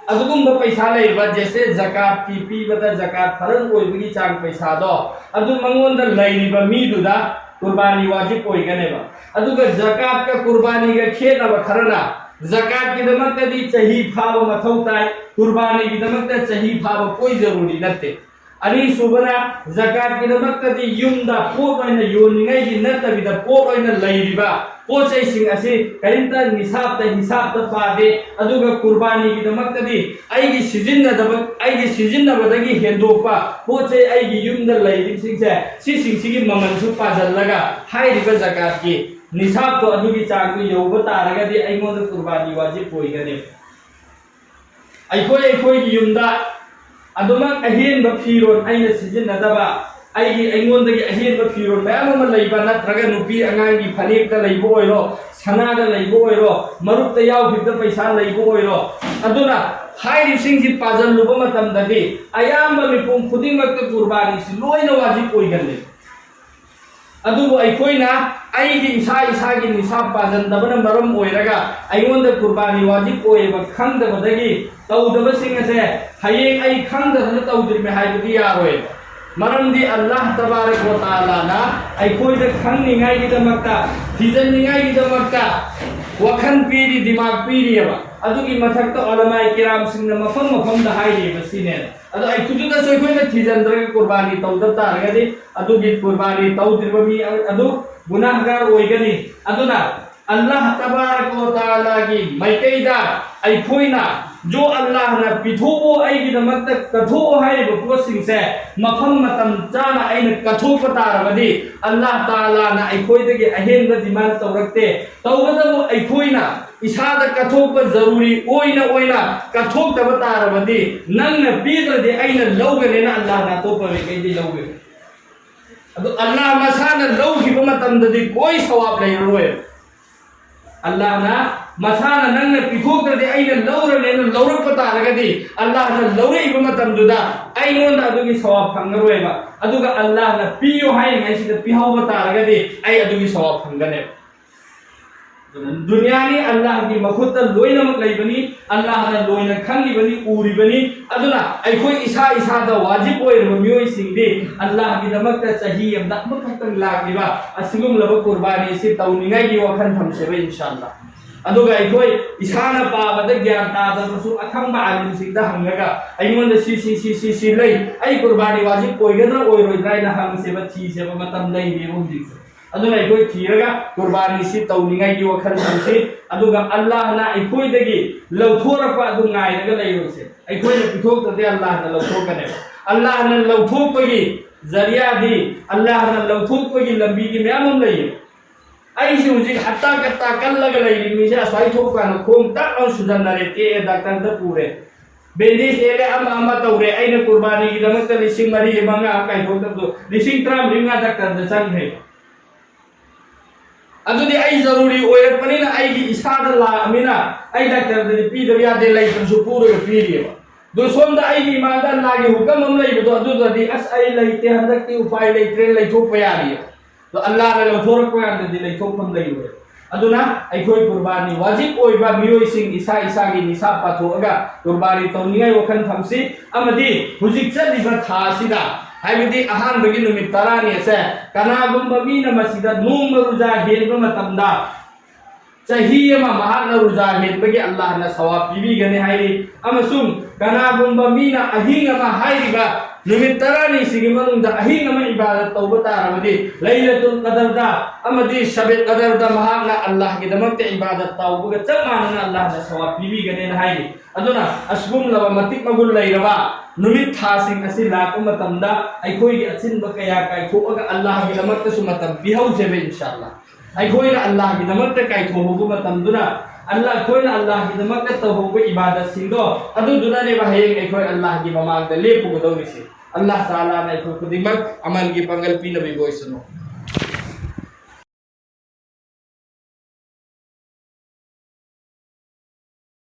ꯑꯗꯨꯒꯨꯝꯕ ꯄꯩꯁꯥ ꯂꯩꯔꯤꯕ, ꯖꯦꯁꯦ ꯖꯀꯥꯠꯀꯤ ꯄꯤꯕꯗ ꯖꯀꯥꯠ ꯐꯔꯜ ꯑꯣꯏꯕꯒꯤ ꯆꯥꯡ ꯄꯩꯁꯥꯗꯣ, ꯑꯗꯨ ꯃꯉꯣꯟꯗ ꯂꯩꯔꯤꯕ ꯃꯤꯗꯨꯗ ꯀꯨꯔꯕꯥꯅꯤ ꯋꯥꯖꯤꯕ ꯑꯣꯏꯒꯅꯦꯕ꯫ ꯑꯗꯨꯒ ꯖꯀꯥꯠꯀ ꯀꯨꯔꯕꯥꯅꯤꯒ ꯈꯦꯠꯅꯕ ꯈꯔꯅ, ꯖꯀꯥꯠꯀꯤꯗꯃꯛꯇꯗꯤ ꯆꯍꯤ ꯐꯥꯕ ꯃꯊꯧ ꯇꯥꯏ, ꯀꯨꯔꯕꯥꯅꯤꯒꯤꯗꯃꯛꯇ ꯆꯍꯤ ꯐꯥꯕ ꯀꯣꯏ ꯖꯔꯨꯔꯤ ꯅꯠꯇꯦ꯫ ꯑꯅꯤꯁꯨꯕꯅ, ꯖꯀꯥꯠꯀꯤꯗꯃꯛꯇꯗꯤ ꯌꯨꯝꯗ ꯄꯣꯠ ꯑꯣꯏꯅ ꯌꯣꯟꯅꯤꯡꯉꯥꯏꯒꯤ ꯅꯠꯇꯕꯤꯗ ꯄꯣꯠ ꯑꯣꯏꯅ ꯂꯩꯔꯤꯕ ꯄꯣꯠ ꯆꯩꯁꯤꯡ ꯑꯁꯤ ꯀꯔꯤꯝꯇ ꯅꯤꯁꯥꯞꯇ, ꯍꯤꯁꯥꯞꯇ ꯄꯥꯗꯦ꯫ ꯑꯗꯨꯒ ꯀꯨꯔꯕꯥꯅꯤꯒꯤꯗꯃꯛꯇꯗꯤ ꯑꯩꯒꯤ ꯁꯤꯖꯤꯟꯅꯗꯕ, ꯑꯩꯒꯤ ꯁꯤꯖꯤꯟꯅꯕꯗꯒꯤ ꯍꯦꯟꯗꯣꯛꯄ ꯄꯣꯠ ꯆꯩ ꯑꯩꯒꯤ ꯌꯨꯝꯗ ꯂꯩꯔꯤꯕꯁꯤꯡꯁꯦ, ꯁꯤꯁꯤꯡꯁꯤꯒꯤ ꯃꯃꯜꯁꯨ ꯄꯥꯁꯤꯜꯂꯒ ꯍꯥꯏꯔꯤꯕ ꯖꯀꯥꯠꯀꯤ ꯅꯤꯁꯥꯞꯇꯣ ꯑꯗꯨꯒꯤ ꯆꯥꯡꯗꯨ ꯌꯧꯕ ꯇꯥꯔꯒꯗꯤ ꯑꯩꯉꯣꯟꯗ ꯀꯨꯔꯕꯥꯅꯤ ꯋꯥꯖꯤꯕ ꯑꯣꯏꯒꯅꯤ꯫ ꯑꯩꯈꯣꯏ ꯑꯩꯈꯣꯏꯒꯤ ꯌꯨꯝꯗ ꯑꯗꯨꯃꯛ ꯑꯍꯦꯟꯕ ꯐꯤꯔꯣꯜ ꯑꯩꯅ ꯁꯤꯖꯤꯟꯅꯗꯕ, ꯑꯩꯒꯤ ꯑꯩꯉꯣꯟꯗꯒꯤ ꯑꯍꯦꯟꯕ ꯐꯤꯔꯣꯜ ꯃꯌꯥꯝ ꯑꯃ ꯂꯩꯕ, ꯅꯠꯇ꯭ꯔꯒ ꯅꯨꯄꯤ ꯑꯉꯥꯡꯒꯤ ꯐꯅꯦꯛꯇ ꯂꯩꯕ ꯑꯣꯏꯔꯣ, ꯁꯅꯥꯗ ꯂꯩꯕ ꯑꯣꯏꯔꯣ, ꯃꯔꯨꯞꯇ ꯌꯥꯎꯈꯤꯕꯗ ꯄꯩꯁꯥ ꯂꯩꯕ ꯑꯣꯏꯔꯣ꯫ ꯑꯗꯨꯅ ꯍꯥꯏꯔꯤꯕꯁꯤꯡꯁꯤ ꯄꯥꯖꯜꯂꯨꯕ ꯃꯇꯝꯗꯗꯤ ꯑꯌꯥꯝꯕ ꯃꯤꯄꯨꯝ ꯈꯨꯗꯤꯡꯃꯛꯇ ꯀꯨꯔꯕꯥꯅꯤꯁꯤ ꯂꯣꯏꯅ ꯋꯥꯖꯤꯕ ꯑꯣꯏꯒꯜꯂꯤ꯫ ꯑꯗꯨꯕꯨ ꯑꯩꯈꯣꯏꯅ ꯑꯩꯒꯤ ꯏꯁꯥ ꯏꯁꯥꯒꯤ ꯅꯤꯁꯥꯕ ꯄꯥꯖꯟꯗꯕꯅ ꯃꯔꯝ ꯑꯣꯏꯔꯒ ꯑꯩꯉꯣꯟꯗ ꯀꯨꯔꯕꯥꯅꯤ ꯋꯥꯖꯤꯕ ꯑꯣꯏꯌꯦꯕ ꯈꯪꯗꯕꯗꯒꯤ ꯇꯧꯗꯕꯁꯤꯡ ꯑꯁꯦ ꯍꯌꯦꯡ ꯑꯩ ꯈꯪꯗꯗꯅ ꯇꯧꯗ꯭ꯔꯤꯃꯦ ꯍꯥꯏꯕꯗꯤ ꯌꯥꯔꯣꯏ꯫ ꯃꯔꯝꯗꯤ ꯑꯜꯂꯥꯍ ꯇꯕꯥꯔꯛ ꯋ ꯇꯥꯂꯥꯅ ꯑꯩꯈꯣꯏꯗ ꯈꯪꯅꯤꯡꯉꯥꯏꯒꯤꯗꯃꯛꯇ, ꯊꯤꯖꯟꯅꯤꯡꯉꯥꯏꯒꯤꯗꯃꯛꯇ ꯋꯥꯈꯜ ꯄꯤꯔꯤ, ꯗꯤꯃꯥꯒ ꯄꯤꯔꯤꯑꯕ꯫ ꯑꯗꯨꯒꯤ ꯃꯊꯛꯇ ꯎꯂꯃꯥꯏ ꯀꯤꯔꯥꯝꯁꯤꯡꯅ ꯃꯐꯝ ꯃꯐꯝꯗ ꯍꯥꯏꯔꯤꯕ ꯁꯤꯅꯦ꯫ ꯑꯗꯣ ꯑꯩꯈꯣꯏꯗꯨꯗꯁꯨ ꯑꯩꯈꯣꯏꯅ ꯊꯤꯖꯤꯟꯗ꯭ꯔꯒ ꯀꯨꯔꯕꯥꯅꯤ ꯇꯧꯗ ꯇꯥꯔꯒꯗꯤ ꯑꯗꯨꯒꯤ ꯀꯨꯔꯕꯥꯅꯤ ꯇꯧꯗ꯭ꯔꯤꯕ ꯃꯤ ꯑꯗꯨ ꯒꯨꯅꯥꯍꯒꯥꯔ ꯑꯣꯏꯒꯅꯤ꯫ ꯑꯗꯨꯅ ꯑꯜꯂꯥꯍ ꯇꯕꯥꯔꯛ ꯋ ꯇꯥꯂꯥꯒꯤ ꯃꯥꯏꯀꯩꯗ ꯑꯩꯈꯣꯏꯅ ꯖꯣ ꯑꯜꯂꯥꯍꯅ ꯄꯤꯊꯣꯛꯑꯣ, ꯑꯩꯒꯤꯗꯃꯛꯇ ꯀꯠꯊꯣꯛꯑꯣ ꯍꯥꯏꯔꯤꯕ ꯄꯣꯠꯁꯤꯡꯁꯦ ꯃꯐꯝ ꯃꯇꯝ ꯆꯥꯅ ꯑꯩꯅ ꯀꯠꯊꯣꯛꯄ ꯇꯥꯔꯕꯗꯤ ꯑꯜꯂꯥꯍ ꯇꯥꯂꯥꯅ ꯑꯩꯈꯣꯏꯗꯒꯤ ꯑꯍꯦꯟꯕ ꯗꯤꯃꯥꯟ ꯇꯧꯔꯛꯇꯦ꯫ ꯇꯧꯕꯇꯕꯨ ꯑꯩꯈꯣꯏꯅ ꯏꯁꯥꯗ ꯀꯠꯊꯣꯛꯄ ꯖꯔꯨꯔꯤ ꯑꯣꯏꯅ ꯑꯣꯏꯅ ꯀꯠꯊꯣꯛꯇꯕ ꯇꯥꯔꯕꯗꯤ ꯅꯪꯅ ꯄꯤꯗ꯭ꯔꯗꯤ ꯑꯩꯅ ꯂꯧꯒꯅꯦꯅ ꯑꯜꯂꯥꯍꯅ ꯑꯇꯣꯞꯄ ꯃꯥꯏꯀꯩꯗꯒꯤ ꯂꯧꯒꯅꯤ꯫ ꯑꯗꯣ ꯑꯜꯂꯥꯍ ꯃꯁꯥꯅ ꯂꯧꯈꯤꯕ ꯃꯇꯝꯗꯗꯤ ꯀꯣꯏ ꯁꯋꯥꯕ ꯂꯩꯔꯔꯣꯏ꯫ ꯑꯜꯂꯥꯍꯅ ꯃꯁꯥꯅ ꯅꯪꯅ ꯄꯤꯊꯣꯛꯇ꯭ꯔꯗꯤ ꯑꯩꯅ ꯂꯧꯔꯅꯦꯅ ꯂꯧꯔꯛꯄ ꯇꯥꯔꯒꯗꯤ ꯑꯜꯂꯥꯍꯅ ꯂꯧꯔꯛꯏꯕ ꯃꯇꯝꯗꯨꯗ ꯑꯩꯉꯣꯟꯗ ꯑꯗꯨꯒꯤ ꯁꯋꯥꯕ ꯐꯪꯉꯔꯣꯏꯕ꯫ ꯑꯗꯨꯒ ꯑꯜꯂꯥꯍꯅ ꯄꯤꯌꯨ ꯍꯥꯏꯔꯤꯉꯩꯁꯤꯗ ꯄꯤꯍꯧꯕ ꯇꯥꯔꯒꯗꯤ ꯑꯩ ꯑꯗꯨꯒꯤ ꯁꯋꯥꯕ ꯐꯪꯒꯅꯦꯕ꯫ ꯑꯗꯨꯅ ꯗꯨꯅꯤꯌꯥꯅꯤ ꯑꯜꯂꯥꯍꯒꯤ ꯃꯈꯨꯠꯇ ꯂꯣꯏꯅꯃꯛ ꯂꯩꯕꯅꯤ, ꯑꯜꯂꯥꯍꯅ ꯂꯣꯏꯅ ꯈꯪꯂꯤꯕꯅꯤ, ꯎꯔꯤꯕꯅꯤ꯫ ꯑꯗꯨꯅ ꯑꯩꯈꯣꯏ ꯏꯁꯥ ꯏꯁꯥꯗ ꯋꯥꯖꯤꯕ ꯑꯣꯏꯔꯕ ꯃꯤꯑꯣꯏꯁꯤꯡꯗꯤ ꯑꯜꯂꯥꯍꯒꯤꯗꯃꯛꯇ ꯆꯍꯤ ꯑꯃꯗ ꯑꯃꯈꯛꯇꯪ ꯂꯥꯛꯂꯤꯕ ꯑꯁꯤꯒꯨꯝꯂꯕ ꯀꯨꯔꯕꯥꯅꯤ ꯑꯁꯤ ꯇꯧꯅꯤꯡꯉꯥꯏꯒꯤ ꯋꯥꯈꯜ ꯊꯝꯁꯦꯕ, ꯏꯟꯁꯥ ꯑꯜꯂꯥꯍ꯫ ꯑꯗꯨꯒ ꯑꯩꯈꯣꯏ ꯏꯁꯥꯅ ꯄꯥꯕꯗ ꯒ꯭ꯌꯥꯟ ꯇꯥꯗꯕꯁꯨ ꯑꯈꯪꯕ ꯑꯥꯂꯤꯝꯁꯤꯡꯗ ꯍꯪꯉꯒ ꯑꯩꯉꯣꯟꯗ ꯁꯤ, ꯁꯤ, ꯁꯤ, ꯁꯤ, ꯁꯤ ꯂꯩ, ꯑꯩ ꯀꯨꯔꯕꯥꯅꯤ ꯋꯥꯖꯤꯕ ꯑꯣꯏꯒꯗ꯭ꯔꯥ ꯑꯣꯏꯔꯣꯏꯗ꯭ꯔꯥ ꯍꯥꯏꯅ ꯍꯪꯁꯦꯕ, ꯊꯤꯁꯦꯕ, ꯃꯇꯝ ꯂꯩꯔꯤꯕ ꯍꯧꯖꯤꯛꯁꯦ꯫ ꯑꯗꯨꯅ ꯑꯩꯈꯣꯏ ꯊꯤꯔꯒ ꯀꯨꯔꯕꯥꯅꯤꯁꯤ ꯇꯧꯅꯤꯡꯉꯥꯏꯒꯤ ꯋꯥꯈꯜ ꯊꯝꯁꯤ, ꯑꯗꯨꯒ ꯑꯜꯂꯥꯍꯅ ꯑꯩꯈꯣꯏꯗꯒꯤ ꯂꯧꯊꯣꯔꯛꯄ ꯑꯗꯨ ꯉꯥꯏꯔꯒ ꯂꯩꯔꯣꯏꯁꯦ꯫ ꯑꯩꯈꯣꯏꯅ ꯄꯤꯊꯣꯛꯇ꯭ꯔꯗꯤ ꯑꯜꯂꯥꯍꯅ ꯂꯧꯊꯣꯛꯀꯅꯦꯕ꯫ ꯑꯜꯂꯥꯍꯅ ꯂꯧꯊꯣꯛꯄꯒꯤ ꯖꯔꯤꯌꯥꯗꯤ, ꯑꯜꯂꯥꯍꯅ ꯂꯧꯊꯣꯛꯄꯒꯤ ꯂꯝꯕꯤꯗꯤ ꯃꯌꯥꯝ ꯑꯃ ꯂꯩꯌꯦ꯫ ꯑꯩꯁꯦ ꯍꯧꯖꯤꯛ ꯍꯞꯇꯥ ꯀꯠꯇꯥ ꯀꯜꯂꯒ ꯂꯩꯔꯤ ꯃꯤꯁꯦ ꯑꯁ꯭ꯋꯥꯏ ꯊꯣꯛꯄ ꯀꯥꯟꯗ ꯈꯣꯡ ꯇꯛ ꯂꯥꯎ ꯁꯨꯖꯟꯅꯔꯦ, ꯇꯦꯛꯑꯦ, ꯗꯥꯛꯇꯔꯗ ꯄꯨꯔꯦ꯫ ꯕꯦꯟꯗꯦꯖ ꯌꯦꯠꯂꯦ, ꯑꯃ ꯑꯃ ꯇꯧꯔꯦ, ꯑꯩꯅ ꯀꯨꯔꯕꯥꯅꯤꯒꯤꯗꯃꯛꯇ ꯂꯤꯁꯤꯡ ꯃꯔꯤ ꯃꯉꯥ ꯑꯃ ꯀꯥꯏꯊꯣꯛꯇꯕꯗꯣ, ꯂꯤꯁꯤꯡ ꯇꯔꯥꯃꯔꯤ ꯃꯉꯥ ꯗꯥꯛꯇꯔꯗ ꯆꯪꯈ꯭ꯔꯦ꯫ ꯑꯗꯨꯗꯤ ꯑꯩ ꯖꯔꯨꯔꯤ ꯑꯣꯏꯔꯛꯄꯅꯤꯅ ꯑꯩꯒꯤ ꯏꯁꯥꯗ ꯂꯥꯛꯑꯃꯤꯅ ꯑꯩ ꯗꯥꯛꯇꯔꯗꯗꯤ ꯄꯤꯗꯕ ꯌꯥꯗꯦ, ꯂꯩꯇ꯭ꯔꯁꯨ ꯄꯨꯔꯒ ꯄꯤꯔꯤꯑꯕ꯫ ꯑꯗꯣ ꯁꯣꯝꯗ ꯑꯩꯒꯤ ꯏꯃꯥꯡꯗ ꯑꯜꯂꯥꯒꯤ ꯍꯨꯀꯝ ꯑꯃ ꯂꯩꯕꯗꯣ, ꯑꯗꯨꯗꯗꯤ ꯑꯁ, ꯑꯩ ꯂꯩꯇꯦ, ꯍꯟꯗꯛꯇꯤ ꯎꯄꯥꯏ ꯂꯩꯇ꯭ꯔꯦ, ꯂꯩꯊꯣꯛꯄ ꯌꯥꯔꯤꯑꯕ꯫ ꯑꯗꯣ ꯑꯜꯂꯥꯅ ꯂꯧꯊꯣꯔꯛꯄ ꯀꯥꯟꯗꯗꯤ ꯂꯩꯊꯣꯛꯐꯝ ꯂꯩꯔꯣꯏ꯫ ꯑꯗꯨꯅ ꯑꯩꯈꯣꯏ ꯀꯨꯔꯕꯥꯅꯤ ꯋꯥꯖꯤꯕ ꯑꯣꯏꯕ ꯃꯤꯑꯣꯏꯁꯤꯡ ꯏꯁꯥ ꯏꯁꯥꯒꯤ ꯅꯤꯁꯥꯕ ꯄꯥꯊꯣꯛꯑꯒ ꯀꯨꯔꯕꯥꯅꯤ ꯇꯧꯅꯤꯡꯉꯥꯏ ꯋꯥꯈꯜ ꯊꯝꯁꯤ꯫ ꯑꯃꯗꯤ ꯍꯧꯖꯤꯛ ꯆꯠꯂꯤꯕ ꯊꯥ ꯑꯁꯤꯗ, ꯍꯥꯏꯕꯗꯤ ꯑꯍꯥꯟꯕꯒꯤ ꯅꯨꯃꯤꯠ ꯇꯔꯥꯅꯤ ꯑꯁꯦ, ꯀꯅꯥꯒꯨꯝꯕ ꯃꯤꯅ ꯃꯁꯤꯗ ꯅꯣꯡꯃ ꯔꯨꯖꯥ ꯍꯦꯟꯕ ꯃꯇꯝꯗ ꯆꯍꯤ ꯑꯃ ꯃꯍꯥꯛꯅ ꯔꯨꯖꯥ ꯍꯦꯟꯕꯒꯤ ꯑꯜꯂꯥꯍꯅ ꯁꯋꯥꯕ ꯄꯤꯕꯤꯒꯅꯤ ꯍꯥꯏꯔꯤ꯫ ꯑꯃꯁꯨꯡ ꯀꯅꯥꯒꯨꯝꯕ ꯃꯤꯅ ꯑꯍꯤꯡ ꯑꯃ, ꯍꯥꯏꯔꯤꯕ ꯅꯨꯃꯤꯠ ꯇꯔꯥꯅꯤꯁꯤꯒꯤ ꯃꯅꯨꯡꯗ ꯑꯍꯤꯡ ꯑꯃ ꯏꯕꯥꯗꯠ ꯇꯧꯕ ꯇꯥꯔꯕꯗꯤ, ꯂꯩꯂꯇꯨꯜ ꯀꯗꯔꯗ ꯑꯃꯗꯤ ꯁꯕꯦ ꯀꯗꯔꯗ ꯃꯍꯥꯛꯅ ꯑꯜꯂꯥꯍꯒꯤꯗꯃꯛꯇ ꯏꯕꯥꯗꯠ ꯇꯧꯕꯒ ꯆꯞ ꯃꯥꯟꯅꯅ ꯑꯜꯂꯥꯍꯅ ꯁꯋꯥꯕ ꯄꯤꯕꯤꯒꯅꯦꯅ ꯍꯥꯏꯔꯤ꯫ ꯑꯗꯨꯅ ꯑꯁꯤꯒꯨꯝꯂꯕ ꯃꯇꯤꯛ ꯃꯒꯨꯟ ꯂꯩꯔꯕ ꯅꯨꯃꯤꯠ ꯊꯥꯁꯤꯡ ꯑꯁꯤ ꯂꯥꯛꯄ ꯃꯇꯝꯗ ꯑꯩꯈꯣꯏꯒꯤ ꯑꯆꯤꯟꯕ ꯀꯌꯥ ꯀꯥꯏꯊꯣꯛꯑꯒ ꯑꯜꯂꯥꯍꯒꯤꯗꯃꯛꯇꯁꯨ ꯃꯇꯝ ꯄꯤꯍꯧꯁꯦꯕ, ꯏꯟꯁꯥ ꯑꯜꯂꯥꯍ꯫ ꯑꯩꯈꯣꯏꯅ ꯑꯜꯂꯥꯍꯒꯤꯗꯃꯛꯇ ꯀꯥꯏꯊꯣꯛꯍꯧꯕ ꯃꯇꯝꯗꯨꯅ, ꯑꯜꯂꯥꯍ, ꯑꯩꯈꯣꯏꯅ ꯑꯜꯂꯥꯍꯒꯤꯗꯃꯛꯇ ꯇꯧꯍꯧꯕ ꯏꯕꯥꯗꯠꯁꯤꯡꯗꯣ, ꯑꯗꯨꯗꯨꯅꯅꯦꯕ ꯍꯌꯦꯡ ꯑꯩꯈꯣꯏ ꯑꯜꯂꯥꯍꯒꯤ ꯃꯃꯥꯡꯗ ꯂꯦꯞꯄꯨꯒꯗꯧꯔꯤꯁꯦ꯫ ꯑꯜꯂꯥꯍ ꯇꯥꯂꯥꯅ ꯑꯩꯈꯣꯏ ꯈꯨꯗꯤꯡꯃꯛ ꯑꯃꯜꯒꯤ ꯄꯥꯡꯒꯜ ꯄꯤꯅꯕꯤꯕ ꯑꯣꯏꯁꯅꯨ꯫